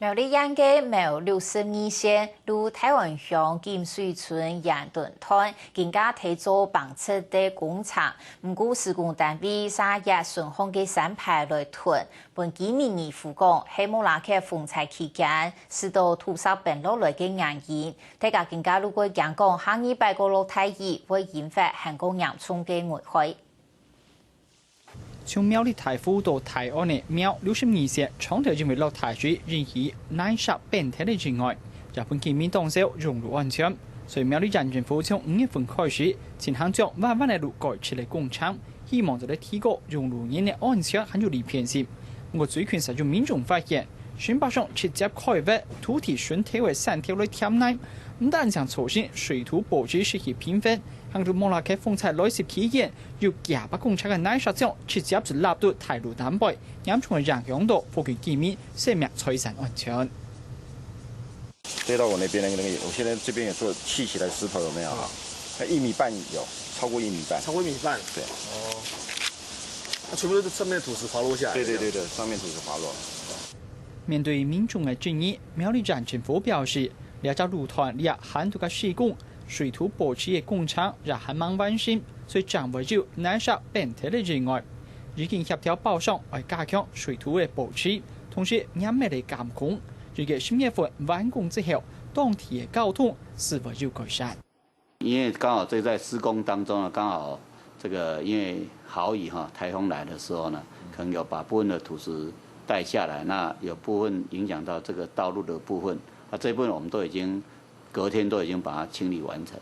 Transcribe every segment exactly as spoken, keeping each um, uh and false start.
苗栗縣个苗栗十二線，路大安鄉錦水村鹽崙段，今个提早挷直个工程，毋過施工單位煞挾順風个山排來崙，分居民疑慮講，係莫拉克風颱期間，使到土石崩落來个原因。大家今个路過驚講，下二擺過落大雨，會引發還過嚴重个危害。 從苗栗大湖到大安个苗栗十二線，長透因為落大雨，引起泥石崩塌个意外，也分居民當愁用路安全。所以苗栗縣政府從五月份開始，進行將彎彎个路改直个工程，希望做得提高用路人个安全還有利便性。毋過最近煞有民眾發現，承包商直接開挖土地脣頭个山頭來填泥，毋單淨造成水土保持失去平衡，還對莫拉克風颱來襲期間， 有幾百公尺个泥石漿直接就落到大路頂背，嚴重个影響到附近居民生命財產安全。堆到我那边的那个，我现在这边有做砌起来石头有没有啊？那一米半有，超过一米半。超过一米半。对。哦。那全部都是侧面土石滑落下来。对对对对，上面土石滑落。面對民眾个質疑，苗栗縣政府表示，這隻路段這下都个施工，水土保持个工程也還吂完成，所以正會有泥石崩塌个意外。已經協調包商愛加強水土个保持，同時嚴密个監控。預計十月份完工之後，當地个交通勢會有改善。因为刚好这在施工当中啊，刚好这个因为豪雨哈，台风来的时候呢，可能有把部分的土石带下来，那有部分影响到这个道路的部分，啊，这部分我们都已经隔天都已经把它清理完成。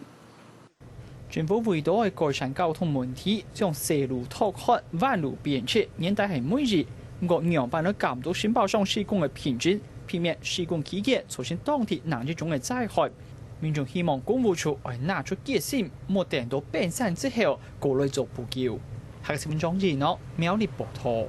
政府為到愛改善交通問題，將細路拓寬，彎路變直，原底係每日。毋過仰般來監督承包商施工个品質，避免施工期間造成當地另一種个災害。民眾希望工務處愛拿出決心，莫等到崩山之後過來做補救。下个新聞張一諾，苗栗報導。